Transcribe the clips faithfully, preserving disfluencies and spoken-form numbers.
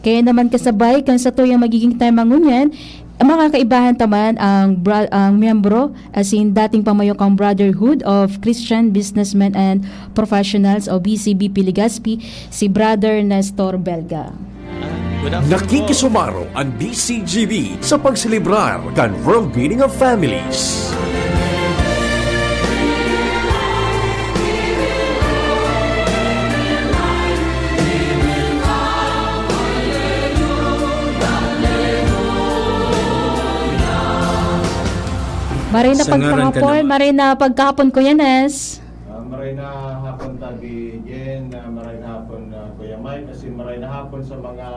Kaya naman kasabay kan satuyang magiging tema ngunyan, makakaibahan ta man ang bra-, ang miyembro, as in dating pamayo kan Brotherhood of Christian Businessmen and Professionals o B C B P Legazpi, si Brother Nestor Belga. Nakikisumaro ang D C G B sa pagselebrar kan World Meeting of Families. Maray na pagkahapon, maray na pagkahapon, Kuya Nes. Ah, maray na hapon, Tabi Jen. Ah, maray na hapon, ah, Kuya Mike. Kasi maray na hapon sa mga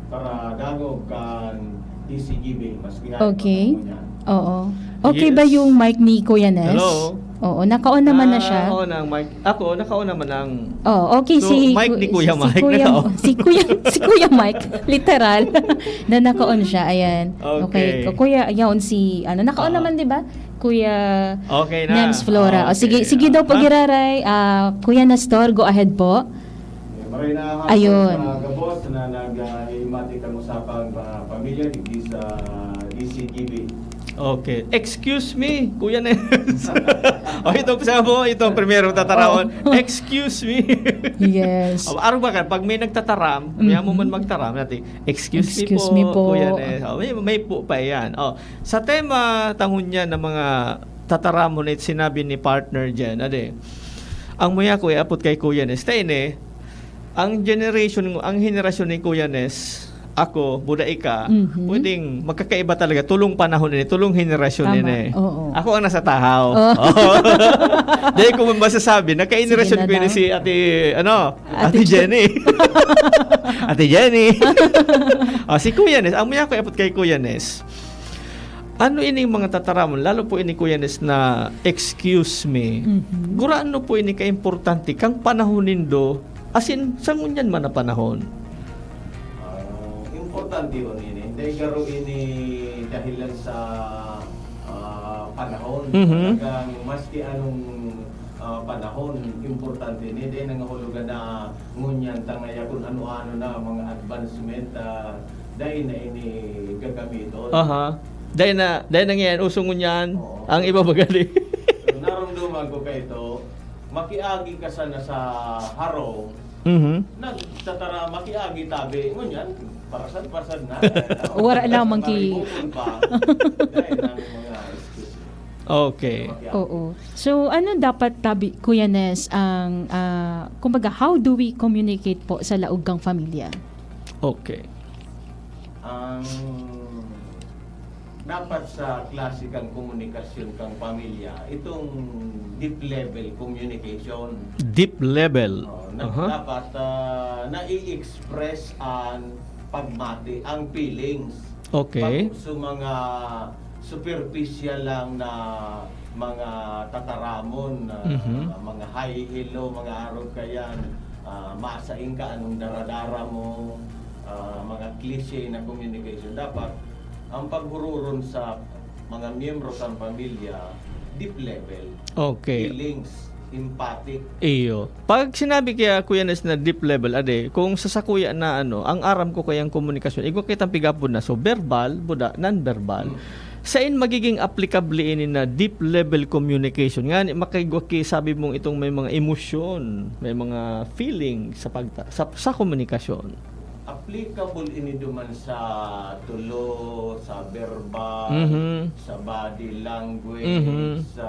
taradangog kan D C G B. Maski hapon Okay. ako niyan. Oo. Okay ba Yes. yung mic ni Kuya Nes? Hello? Oo, naka-on naman na siya. Ah, oo, ang mic. Ako, naka-on naman ang... Oh, okay, So, si mic Ku- ni Kuya si, Mike, si Kuya, naka-on. si Kuya, si Kuya Mike, literal, na naka-on siya, ayan. Okay. Okay, Kuya, yaon si, ano, naka-on Ah. naman, di ba? Kuya Okay na. Nems Flora. Ah, O, sige, okay. sige daw, Ah. pagiraray. Ah, Kuya Nestor, go ahead po. Eh, maray na hapon Ayun. sa gabos na nag-iimati kang usapang ah, pamilya digdi sa D C G B. Okay. Excuse me, Kuya Nes. O, ito, sa mo, ito ang primero tatarawon. Excuse me. Yes. O, araw ba ka, pag may nagtataram, kaya mo man magtaram, natin, excuse, Excuse me me po, po. Kuya Nes. O, may, may po pa yan. O, sa tema tangon niya ng mga tataramon, it sinabi ni partner Jen, ade, ang muya ko, iapot kay Kuya Nes. Tayo ni, ang generation, ang henerasyon ni Kuya Nes, ako, buda ika, Mhm. pwedeng magkakaiba talaga. Tulong panahon ini, tulong henerasyon Tama. ini. Oo. Ako ang nasa tahaw. Oo. Dahil ko man masasabi, nagka-henerasyon Sige na ko ini daw. si Ate, ano, Ate, Ate Je- Jenny. Ate Jenny. Ah, si Kuya Nes, ang muya ko iapot kay Kuya Nes. Ano ini yung mga tataramon, lalo po ini Kuya Nes na excuse me. Mhm. Gurano po ini kaimportante kang panahon nindo, as in, sa ngunyan man na panahon. Ah, importante yun ini. Dahil garo ini dahilan sa ah, panahon. Mhm. Talagang maski anong ah, panahon, importante ini. Dahil nangahulugan na ngunyan tangaya kung ano-ano na mga advancement ah, dahil na ini gagamiton. Aha. Dahil na, dahil na ngayon, uso ngunyan, Oo. ang iba magaling. So, narumduman ko kay ito, makiagi ka sana sa harong, Mhm. nagtatara, makiagi tabi, ngunyan, parasad-parasad na. Wala lamang ki- Maribukon pa. Dahil ang mga excuse. Okay. Makiagi. Oo. So, ano dapat tabi, Kuya Nes, ang, ah, kumbaga, how do we communicate po sa laog kang pamilya? Okay. Ang dapat sa klase kang komunikasyon kang pamilya, itong deep level communication. Deep level. Oh, na, Aha. Dapat ah, nai-express ang pagmati, ang feelings. Okay. Pag sa mga superficial lang na mga tataramon, na Mhm. mga hi, hello, mga arog kayan, ah, masaing ka, anong daradara mo, ah, mga cliche na communication. Dapat, ang paghururon sa mga miyembro sa pamilya, deep level, Okay. feelings, empathic. Iyo. Pag sinabi kaya, Kuya Nes, na deep level, ade, kung sa sakuya na ano, ang aram ko kayang komunikasyon, igwa kitang pigapod na, so verbal, buda, non-verbal. Sain magiging applicable ini na deep level communication? Nga, makaigwa ki, sabi mong itong may mga emosyon, may mga feeling sa pagta- sa, sa komunikasyon. Applicable ini duman sa tulo, sa verbal, Mhm. sa body language, Mhm. sa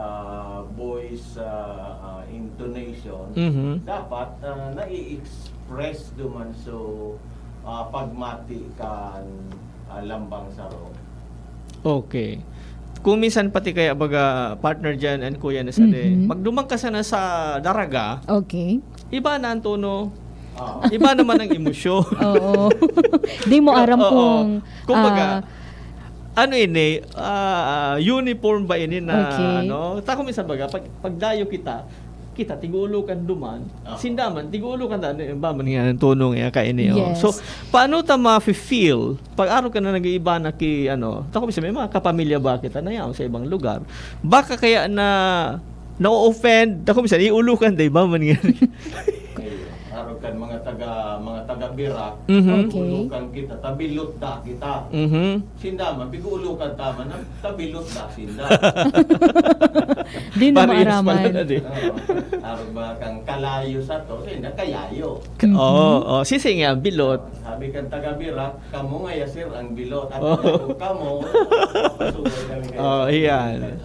voice ah, ah, intonation. Mhm. Dapat ah, nai-express duman so ah, pagmati kan ah, lambang saro. Okay. Kung minsan pati kaya baga partner dyan and Kuya Nes, ade, Mhm. magdumang ka sana sa daraga, Okay. iba na ang tono, Ah, iba naman ang emosyon. Oo. Di mo aram Oo. kung... Kumbaga, ah, ano ini, ah, uniform ba ini na, Okay. ano? Tako minsan baga, pag, pagdayo kita, kita, tigulo kan duman, Ah. sinda man, tigulo kan, ano, ba man nga ang tono nga kaini, oh. Yes. So, paano ta ma-feel? Pag araw ka na nag-iiba na ki, ano, tako minsan may mga kapamilya ba kita na yaon sa ibang lugar? Baka kaya na na-offend, tako minsan, iulo kan, di ba? Man nga. Ayun. Araw Kan mga taga, mga taga Birak, Mhm. Okay. ulokan kita, tabilot da kita. Mhm. Sinda man, pig-ulokan ta man, tabilot da sinda. Di na Parehas pala maaraman. na din. Oo. Arog ba kang kalayo sa to, sinda kayayo. Oo, oh, sisi nga, bilot. Sabi kan taga Birak, kamo nga ya, sir, ang bilot. At Oh. kamo, pasugoy kami kayo. Oh, iyan.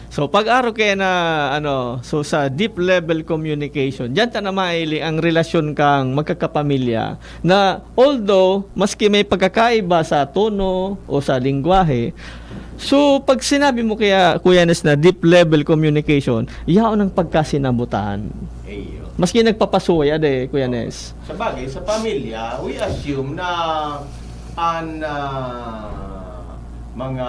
So, pag-aro kaya na, ano, so sa deep level communication, diyan ta na maili ang relasyon kang magkakapamilya na although maski may pagkakaiba sa tono o sa lingwahe, so pag sinabi mo kaya, Kuya Nes, na deep level communication, yaon ang pagkasinabutan. Iyo. Maski nagpapasuya de, Kuya Nes. Sa bagay, sa pamilya, we assume na an ah, mga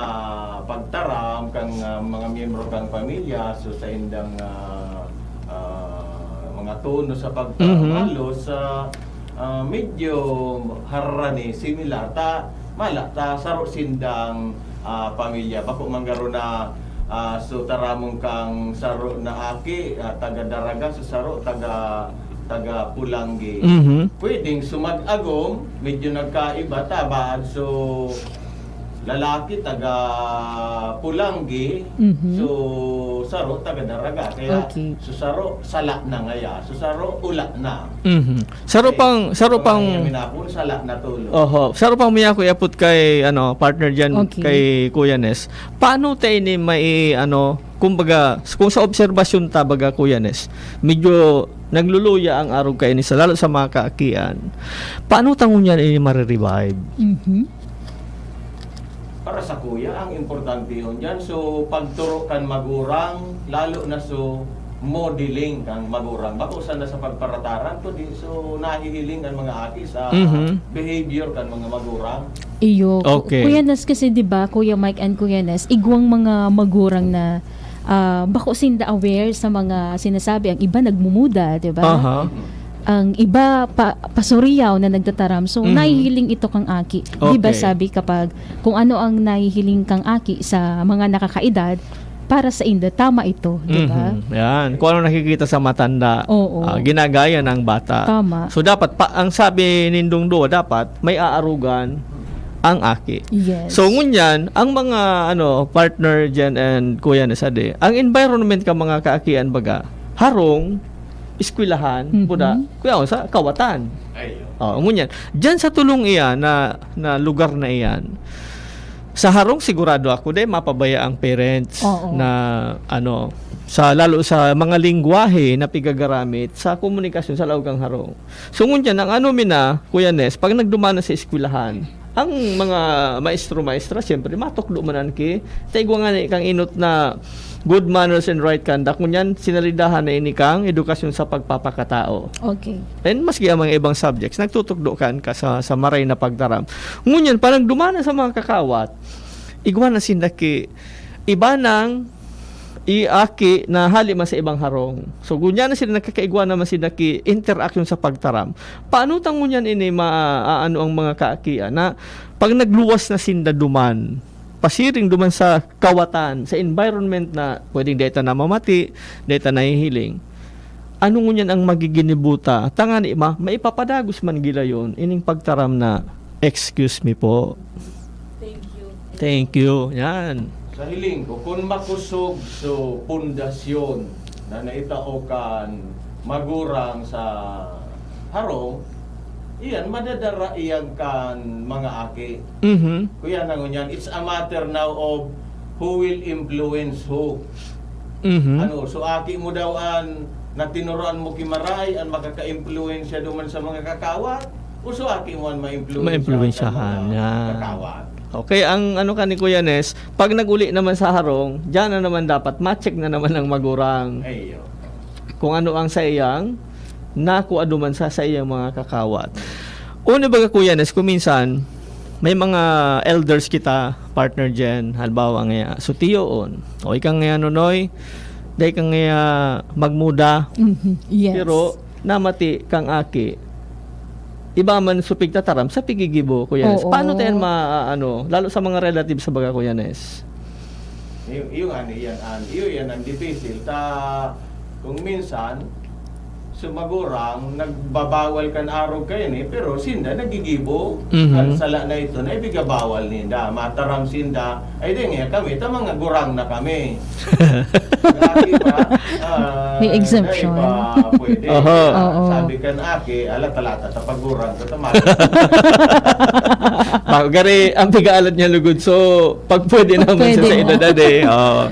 pagtaram kang ah, mga miyembro kang pamilya, so sa indang ah, ah, mga tono sa pagtaram, Mhm. halos ah, ah, medyo harani, similar ta, mala ta saro sindang ah, pamilya. Bako man garo na ah, so taramon kang saro na aki, ah, taga Daraga, so saro taga taga Pulanggi. Mhm. Pwedeng sumag-agom, medyo nagkaiba ta, baad so lalaki taga Pulanggi, Mhm. so saro taga Daraga. Kaya Okay. so saro sala na ngaya, so saro ula na. Mhm. Saro pang, saro pang, Kaya minapon, sala na tulo. Oho, saro pang miya ko iapot kay, ano, partner diyan, Okay. kay Kuya Nes. Paano tayo ini mai, ano, kumbaga, kung sa obserbasyon ta, baga, Kuya Nes, medyo nagluluya ang arog kaini sa, lalo sa mga kaakian. Paano ta ngunyan ini marirevive? Mhm. Para sa kuya, ang importante yun dyan. So, pagturo kan magurang, lalo na so, modeling kang magurang. Bako sana sa pagparataran, kundi so, nahihiling ang mga aki sa Mhm. behavior kan mga magurang. Iyo. Ku- Okay. Kuya Nas kasi, di ba, Kuya Mike and Kuya Nes, igwang mga magurang na ah, bako sinda aware sa mga sinasabi. Ang iba nagmumuda, di ba? Aha. Ang iba pa, pasuriyaw na nagtataram. So, Mhm. nahihiling ito kang aki. Di ba Okay. sabi kapag kung ano ang nahihiling kang aki sa mga nakakaedad, para sa inda, tama ito, di ba? Mhm. Yan. Kung ano nakikita sa matanda, Oo. ah, ginagaya ng bata. Tama. So, dapat, pa, ang sabi nindong duwa, dapat may aarugan ang aki. Yes. So, ngunyan, ang mga ano partner Jen and Kuya Nesade, ang environment ka mga kaakian baga, harong, eskwelahan, Mhm. buda, kuya, sa kawatan. Ayun. Oh, ngunyan, diyan sa tulong iyan na, na lugar na iyan, sa harong sigurado ako, dahil mapabaya ang parents Oo. na ano, sa lalo sa mga lingwahe na pigagaramit sa komunikasyon sa laog kang harong. So ngunyan, ang ano mi na, Kuya Nes, pag nagduman na sa eskwelahan, ang mga maestro-maestra, siyempre, matukdo man an ki, ta igwa ngani kang inot na good manners and right conduct. Ngunyan, sinalidahan na ini kang edukasyon sa pagpapakatao. Okay. And maski ang mga ibang subjects, nagtutukdo kan ka sa, sa maray na pagtaram. Ngunyan, parang dumana sa mga kakawat, igwa na sinda ki iba nang iaki na hali man sa ibang harong. So, ngunyan na sila nagkakaigwa naman sila ki interaction sa pagtaram. Paano ta ngunyan ini ma-, aano ang mga kaakian na pag nagluwas na sinda duman, pasiring duman sa kawatan, sa environment na pwedeng dai ta namamati, dai ta nahihiling. Ano ngunyan ang magiginibo ta? Tangani ma, maipapadagos man gilayon ining pagtaram na, "Excuse me po." Thank you. Thank you. Yan. Sa hiling ko, kung makusog so pundasyon na naitao kan magurang sa harong, iyan, madadara iyan kan mga aki. Mhm. Kuya, na ngunyan, it's a matter now of who will influence who. Mhm. Ano, so aki mo daw an natinuruan mo ki maray, an makaka-impluwensya duman sa mga kakawat? O so aki mo an ma-impluwensya Ma-impluwensyahan, sa mga yan. kakawat? Okay, ang ano ka ni Kuya Nes, pag nag-uli naman sa harong, diyan na naman dapat ma-check na naman ang magurang. Ay, iyo. Kung ano ang sa iyang nakua duman sa, sa iyang mga kakawat. Una baga, Kuya Nes, kung minsan, may mga elders kita, partner Jen, halimbawa nga, so tiyoon, o ikang nga nonoy, dahil kang nga magmuda, Mhm. Yes. pero namati kang aki, iba man so pigtataram sa pigigibo, Kuya Nes. Oo. Paano tayo ma-, ano, lalo sa mga relatives sa baga, Kuya Nes? Yung, yung ano yan, an, yung yan ang dipisil. Ta, kung minsan, Magurang, nagbabawal kan arog kaini, pero sinda nagigibo. Mhm. Kan sala na ito na ipigabawal ninda. Mataram sinda, ay, di nga kami, ta mga gurang na kami. Lagi ba? Ah, May exemption. Dai pa pwede. Oho. Oo. Sabi kan aki, ala, talata, ta pag gurang ko, ta mga Ba, gari, ang pigaalat niya lugod. So, pag pwede naman Pwede siya sa na. edad, eh. Oo.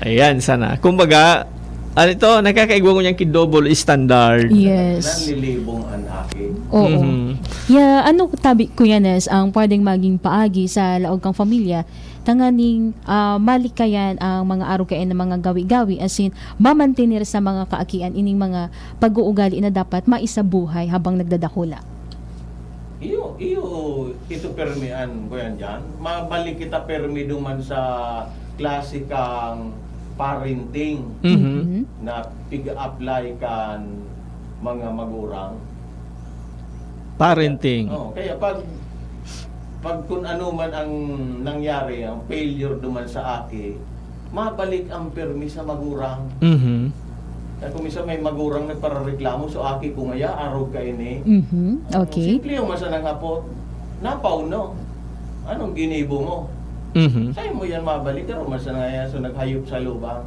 Ayan, sana. Kumbaga, ano ito, nakakaigwa ko niyang ki-double standard. Yes. Nanlilibong an aki. Oo. Mhm. Ya, ano tabi, Kuya Nes, ang pwedeng maging paagi sa laog kang pamilya tanganing ah, malikayan ang mga arog kaini na mga gawi-gawi, asin mamantener sa mga kaakian ining mga pag-uugali na dapat maisabuhay habang nagdadakula? Iyo, iyo, ito permi an, kuyan dyan. Mabalik kita permi duman sa klasikang parenting Mhm. na pig-apply kan mga magurang. Parenting. Oh, kaya pag pag kung ano man ang nangyari, ang failure duman sa aki, mabalik ang permi sa magurang. Mhm. Kaya kung minsan may magurang nagparareklamo, so aki ko ngaya, arog kaini. Mhm. Okay. Simple yung masanang hapot. Napaw, no? Anong ginibo mo? Mhm. Sa'yo mo yan mabalik, pero mas na yan, so naghayop sa lubang.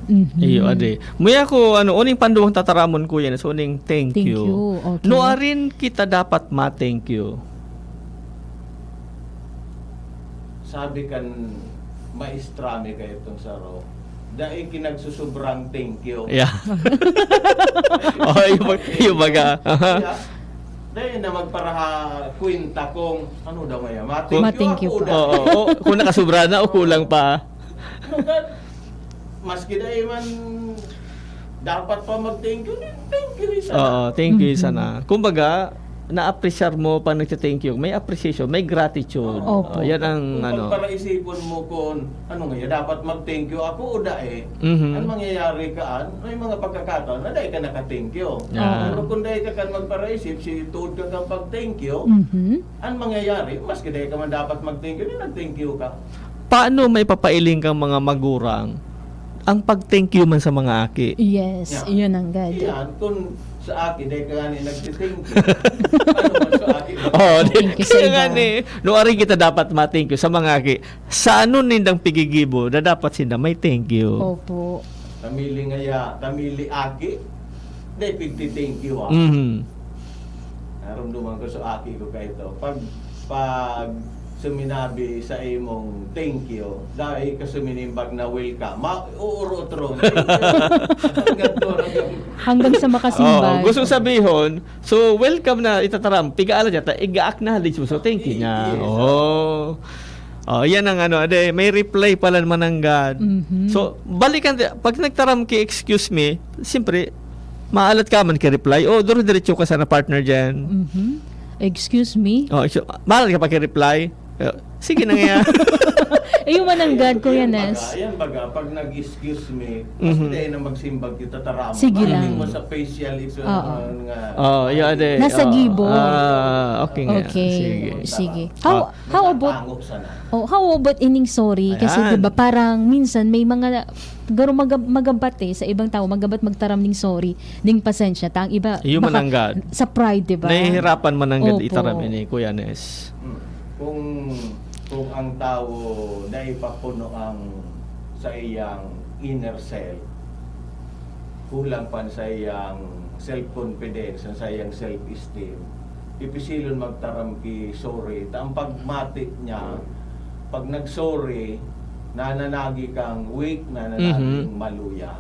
Mhm. Iyo, ade. Muya ko, ano, uning panduwang tataramon, kuya, na so uning thank Thank you. you. Okay. No arin kita dapat ma-thank you. Sabi kan maestra mi kayo itong saro, dai kinagsusubrang thank you. Yeah. Oh, yung, yung baga. Aha. Kaya, dai na magparaha kwenta kung ano daw ngayon. Ma-thank you Ma-thank you ako pa. dai. Oo, o, kung nakasubra na o kulang pa. No, God, maski dai man dapat pa mag-thank you, then thank you isa. Oo, thank you, Mhm. isa na. Kumbaga, na-appreciate mo pag nagte-thank you. May appreciation, may gratitude. Opo. Oh, yan ang Kung ano. Pagparaisipon mo kung ano nga, dapat mag-thank you ako o dai. Mhm. Ang mangyayari ka, an, may mga pagkakataon na dai ka naka-thank you. Yeah. Pero kung dai ka kan magparaisip, si tuod ka kan pag-thank you, Mhm. ang mangyayari, maski dai ka man dapat mag-thank you, di nag-thank you ka. Paano may papailing kang mga magurang ang pag-thank you man sa mga aki? Yes, Yeah. yun ang God. Iyan, kung sa aki, dai ka nga ni nag-thank you. Ano man sa aki? Oh, di, Thank you sa kaya iba. nga ni, no, ari kita dapat ma-thank you sa mga aki. Sa ano nindang pigigibo na dapat sinda may thank you? Opo. Tamili ngaya, tamili aki, dai pigti-thank you, ah. Mhm. Narumduman ko sa aki ko kaito. Pag, pag suminabi sa imong thank you, dai ka suminimbag na welcome. Ma, uurot ron. Hanggang to, hanggang Hanggang sa makasimbag. Oo, gusto sabihon, so welcome na itataram. Pigaala niya, ta, igaak na halis mo. So thank you niya. Yes. Oh. Oh, yan ang ano, ade, may reply pala mananggad. Mhm. So, balikan, pag nagtaram ki excuse me, siyempre, maalat ka man ki reply. O, dire-diretso ka sana, partner, dyan. Mhm. Excuse me? Oh, so, maalat ka pa ki reply. Eh, sige na nga. Eh, yung mananggad, Kuya Yan Nes. Baga, yan baga, pag nag-excuse me, Mhm. dai na magsimbag kita tarama. Sige Mahiling lang. Mo sa facial expression Oo. nga. Oh, yeah, ade. Nasa Oh. gibo. Ah, okay nga. Okay. Sige. Sige. Ah. How, how about Tango sana. Oh, how about ining sorry? Kasi Ayan. 'di ba parang minsan may mga garo magab- magabat eh sa ibang tao, magabat magtaram ning sorry, ning pasensya. Ta ang iba Iyo baka mananggad. Sa pride, 'di ba? Nahihirapan mananggad Opo. itaram ini, Kuya Nes. Hmm. Kung kung ang tawo dai pa puno ang sa iyang inner self, kulang pa sa iyang self-confidence, sa iyang self-esteem, ipisilon magtaram ki sorry. Ta ang pagmati niya, pag nag-sorry, nananagi kang weak, nananaging Mhm. maluya.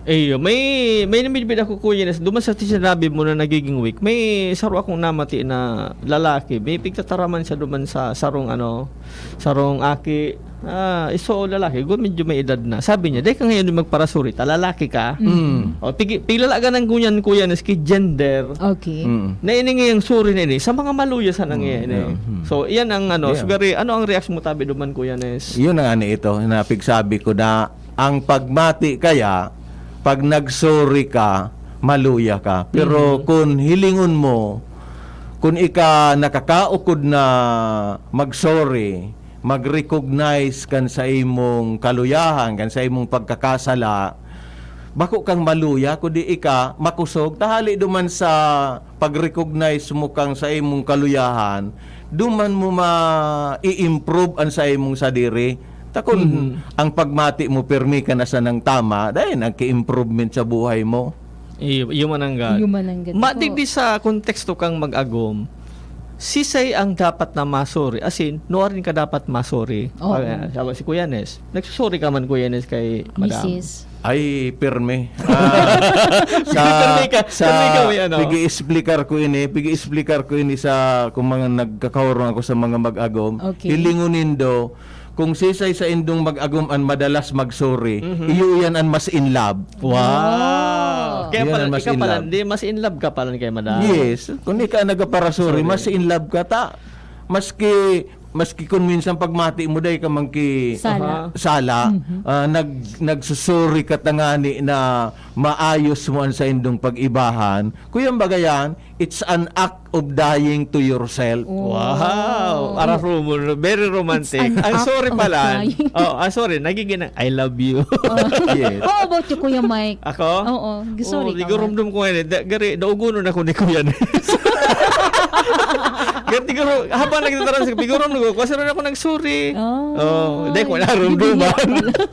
Iyo, may may namidbid ako, Kuya Nes, duman sa sinabi mo na nagiging weak. May saro akong namati na lalaki, may pigtataraman siya duman sa sarong ano, sarong aki, ah, iso o lalaki, gu- medyo may edad na. Sabi niya, "Dai ka ngayon magparasuri, ta lalaki ka." Mm. O, pigi, piglalagan ng ngunyan, Kuya Nes, ki gender. Okay. Mm. Na ini ngayang suri na ini, sa mga maluya sa nangyayari. Mm, yeah. Mm. So, iyan ang ano, Yeah. sugari, ano ang reaction mo tabi duman, Kuya Nes? Yun na nga ni ito, na pigsabi ko na ang pagmati kaya, pag nag-sorry ka, maluya ka. Pero Mhm. kung hilingon mo, kung ika nakakaukod na mag-sorry, mag-recognize kan sa imong kaluyahan, kan sa imong pagkakasala, bako kang maluya, kundi ika makosog. Tahali duman sa pag-recognize mo kang sa imong kaluyahan, duman mo ma-i-improve an sa imong sadiri. Ta kun Mhm. ang pagmati mo, pirmi ka na sanang tama, dai nagki-improvement sa buhay mo. Iyo, iyo man ang gad. Iyo man ang gad. Ma, Ako digdi sa konteksto kang mag-agom, sisay ang dapat na masuri? As in, nuarin ka dapat masuri? Oo. Ah, sabi si Kuya Nes, nagsusuri ka man, Kuya Nes, kay Madam? Misis. Ay, pirmi. Ah, sa, Pirmi ka, sa pirmi ka, may ano. pag-i-explicar ko ini, pag-i-explicar ko ini sa, kung mga nagkakaurong ako sa mga mag-agom, Okay. hilingon nindo, kung sisay sa indong mag-agom an madalas magsuri, Mhm. iyo iyan an mas in love. Wow! Oh. Kaya Iyan pala, an mas ikaw in pala, love. di, mas in love ka pala kay Madam. Yes. Kung ika nagaparasuri, Sorry. mas in love ka ta. Maski, maski kung minsan pagmati mo, dai ka man ki Sala. Aha. sala, Mhm. ah, nag-, nagsusuri ka tangani na maayos mo an saindong pag-ibahan. Kuyang baga yan, it's an act of dying to yourself. Oh. Wow! Ara rumor, very romantic. It's an Ang act sorry of pala. dying. Oh, ang sorry, nagiging ang I love you. Oh. Yes. How about you, Kuya Mike? Ako? Oo, sorry Oh, ka, di ko Mike. rumdum ko ngayon eh. Da-, gari, daugonon ako ni Kuya Nes. Gari, siguro, habang nagtataran sa, siguro, nag-, kasi rin ako nag-sorry. Oh. Oh, hindi ko Ay, narumduman. hindi pala.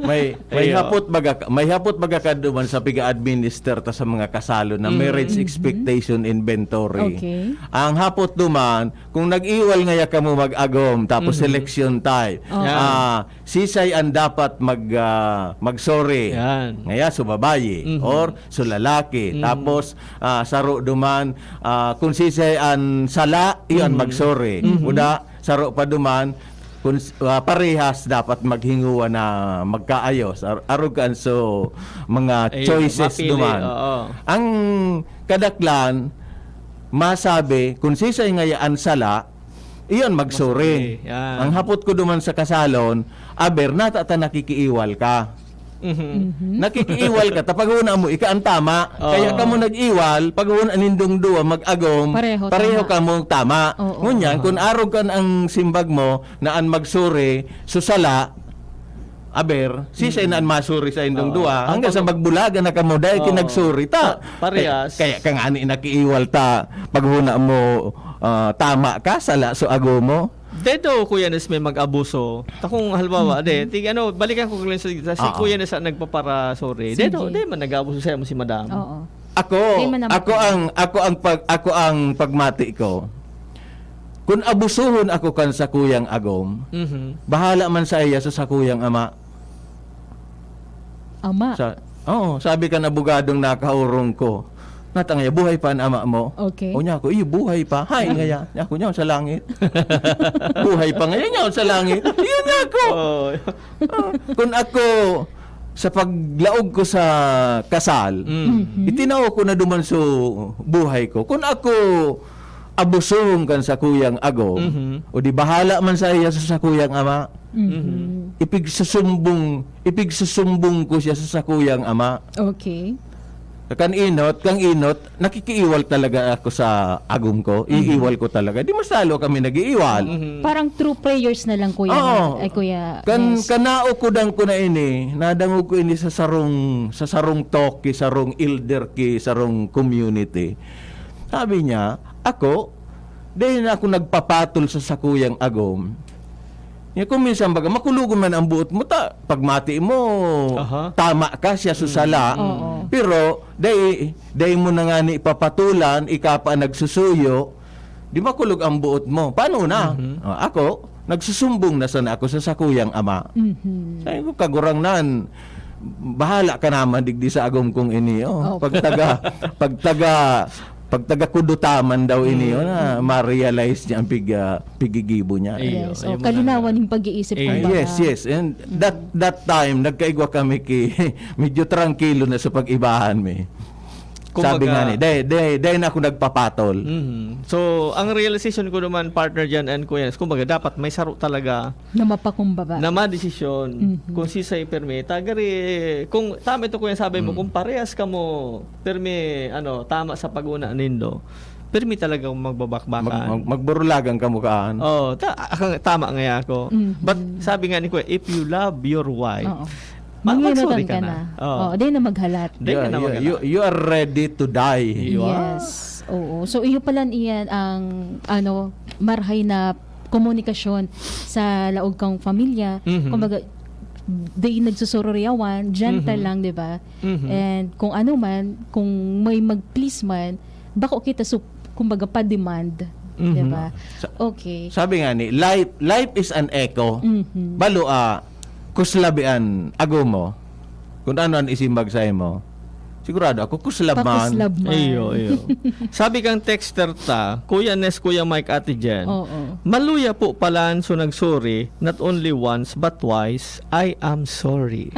May, may Iyo. hapot baga, may hapot baga ka duman sa piga-administer ta sa mga kasalo na Mm. marriage Mhm. expectation inventory. Okay. Ang hapot duman, kung nag-iwal ngaya kamo mag-agom, tapos Mhm. selection time, Oh. Yan. ah, sisay ang dapat mag, ah, mag-sorry? Yan. Ngaya, so babayi Mhm. or so lalaki. Mhm. Tapos, ah, saro duman, ah, kung sisay ang sala, iyan Mhm. mag-sorry. Mhm. Uda, saro pa duman, kung s-, ah, parehas dapat maghinguwa na magkaayos. Ar-, arog kan so mga Ayun, choices mapili, duman. oo. Ang kadaklan, masabi, kung sisay ngaya ang sala, iyon, mag-sorry. Mas okay, yan. Ang hapot ko duman sa kasalon, aber, nata ta nakikiiwal ka. Mhm. Mhm. Nakikiiwal ka, ta paghuna mo, ika ang tama. Oo. Kaya kamo nag-iwal, paghuna nindong duwa, mag-agom, Pareho pareho tama. kamo tama. Oo. Ngunyan, Oo. kung arog kan ang simbag mo, na an magsuri, susala, aber, sisay Mm. na an masuri sa indong Oo. duwa, hanggang sa Tapos magbulagan na kamo, dahil Oo. kinagsuri ta. Pa-, parehas. Kaya, kaya ka nga ni nakiiwal ta, paghuna mo, ah, tama ka, sala so agom mo. Dedo, Kuya Nes, may mag-abuso. Ta kung halimbawa, Mm-hmm. de, tig-, ano, balikan ko lang sa, sa si Oo. Kuya Nes ang nagpapara-sorry. Sige. Dedo, de man nag-aabuso sa'yo mo si Madam. Oo. Ako, Di man naman ako kaya. ang, ako ang pag-, ako ang pagmati ko. Kun abusuhon ako kan sakuyang agom, Mhm. bahala man sa iya sa sakuyang ama. Ama? Sa, oo, sabi kan abogadong nakaurong ko, "Natangay, buhay pa an ama mo?" Okay. O niya ako, "Iyo, buhay pa." "Hay, Ah. ngaya." Niya ako, "Niya, sa langit." "Buhay pa ngayon, niya, sa langit." Iyo niya ako. Oh. Ah, kun ako, sa paglaog ko sa kasal, Mm. Mhm. itinao ko na duman so buhay ko. Kun ako abusuhon kan sakuyang agom, Mhm. o di bahala man sa iya sa sakuyang ama, Mhm. Mhm. ipigsusumbong, ipigsusumbong ko siya sa sakuyang ama. Okay. Kan inot, kan inot, nakikiiwal talaga ako sa agom ko. Mhm. Iiwal ko talaga. Di masalo kami nag-iiwal. Mhm. Parang through prayers na lang, Kuya Oo. Mar-, ay, Kuya Kan, Nes. Kanao ko dan ko na ini, nadangog ko ini sa sarong, sa sarong talk ki sarong elder ki sarong community. Sabi niya, "Ako, dai na ako nagpapatol sa sakuyang agom." Nya kung minsan baga, makulogon man ang buot mo, ta, pagmati mo, Aha. tama ka, siya Mm. susala. Oo. Pero, dai, dai mo na nga ni papatulan, ika pa ang nagsusuyo, di makulog ang buot mo. Paano na? Mhm. Ah, ako, nagsusumbong na sana ako sa sakuyang ama. Mhm. Sabi ko, "Kagurangnan, bahala ka naman digdi sa agom kong ini, oh." Opo. Pagtaga, pagtaga, pagtaga kudutaman daw ini, Mhm. oh, na ma-realize niya ang pig-, ah, pigigibo niya. Iyo, Yes. iyo Oh, man kalinawan ang yung pag-iisip, Iyo. kumbaga. Yes, yes. And that, Mm. that time, nagkaigwa kami ki, medyo trangkilo na sa pag-ibahan mi. Sabi Kumbaga nga ni, "Dai, dai, dai na ako nagpapatol." Mhm. So, ang realization ko naman, partner, dyan and Kuya Nes, kumbaga, dapat may saro talaga Na mapakumbaba. na madesisyon Mhm. kung sisay pirmi. Tagari, kung tama ito, Kuya, sabi mo, Mm. kung parehas ka mo, pirmi, ano, tama sa pag-una nindo, pirmi talaga magbabakbakan. Mag-, mag-, magburulagan ka mukhaan. Oo, ta-, akang-, tama nga ako. Mhm. But sabi nga ni Kuya, if you love your wife, Oo. Mangirotang ka na. Oo. Di na maghalat. Di ka na maghalat. You, you are ready to die. Yes. Oo. So, iyo palan iyan ang, ano, marhay na komunikasyon sa laog kang pamilya. Mhm. Kumbaga, di nagsusururiyawan, gentle lang, di ba? Mhm. And kung ano man, kung may mag-please man, bako kita, so, kumbaga, pa-demand, di ba? Mhm. Sa-, okay. Sabi nga ni, life, life is an echo. Mhm. Balo, ah, kuslabi an agom mo. Kung ano an isimbag sa imo, sigurado ako, kuslab man. Pakuslab man. Iyo, iyo. Sabi kang texter ta, Kuya Nes, Kuya Mike, Ate Jen, Oo. maluya po palan so nag-sorry, not only once but twice, I am sorry.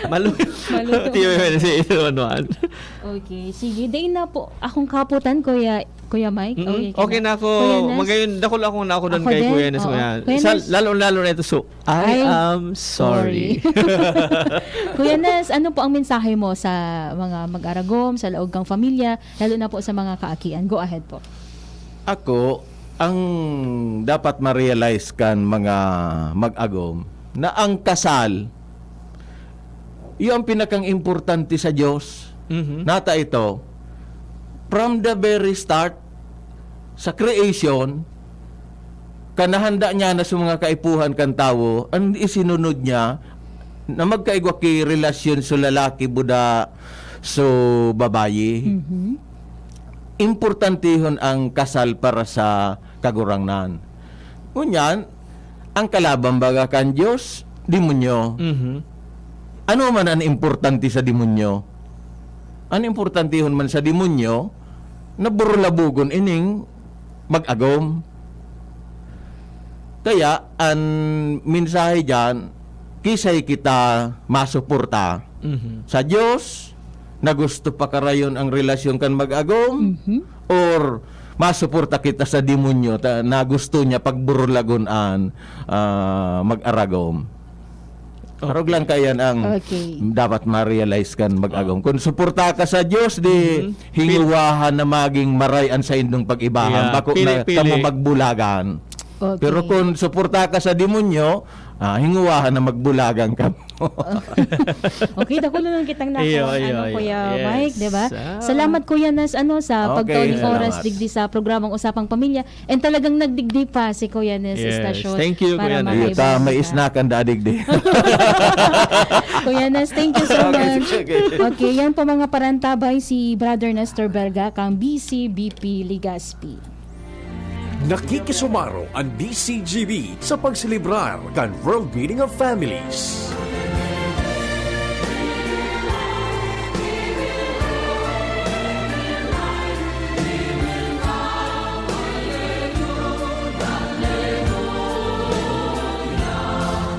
Maluya. Maluya. Tiyo yun, si Elon Juan. Okay, sige. Dai na po akong kaputan, Kuya, Kuya Mike. Mm-mm. Okay ka na? Okay na ako. Kuya Nas? Magayon, dakul akong nakunan Ako kay din? Kuya Nas. Oo. Kuya Kuya Nas? Lalo-lalo na ito, so, I Ay, am sorry. sorry. Kuya Nas, ano po ang mensahe mo sa mga mag-aragom, sa laog kang pamilya, lalo na po sa mga kaakian? Go ahead po. Ako, ang dapat ma-realize kan mga mag-agom, na ang kasal, iyo ang pinakang importante sa Diyos. Mhm. Nata ito, from the very start, sa creation, kanahanda niya na sa mga kaipuhan kan tawo, ang isinunod niya, na magkaigwa ki relasyon sa lalaki, buda sa babayi. Mhm. Importantehon ang kasal para sa Kagurangnan. Ngunyan, ang kalaban baga kan Diyos, demonyo. Mhm. Ano man ang importante sa demonyo? Ang importantehon man sa demonyo, na burulabugon ining mag-agom. Kaya, ang mensahe diyan, kisay kita masuporta Mhm. sa Diyos, na gusto pakarayon ang relasyon kan mag-agom, Mhm. or masuporta kita sa demonyo, ta-, na gusto niya pagburulagon an, ah, mag-aragom. Arog lang kaiyan ang Okay. dapat ma-realize kan mag-agom. Kung suporta ka sa Diyos, di Mhm. hinguwahan na maging maray an saindong pag-ibahan. Yeah. Bako Pili-pili. na kamo magbulagan. Okay. Pero kung suporta ka sa demonyo, ah, hinguwahan na magbulagan kamo. Okay, dakul na lang kitang nakuha, Iyo, iyo, ano, iyo. Kuya Yes. Mike, di ba? Ah. Salamat, Kuya Nas, ano, sa Okay, pagkaon ng oras salamat. digdi sa programang Usapang Pamilya. And talagang nagdigdi pa si Kuya Nas sa Yes. estasyon Thank you, para Kuya Nas. Iyo, ta, makaibahan may ka. snack ang dadigdi. Kuya Nas, thank you so Okay, much. sige, okay. Okay, yan po mga parantabay, si Brother Nestor Belga, kang B C B P Legazpi. Nakikisumaro ang D C G B sa pagselebrar kan World Meeting of Families.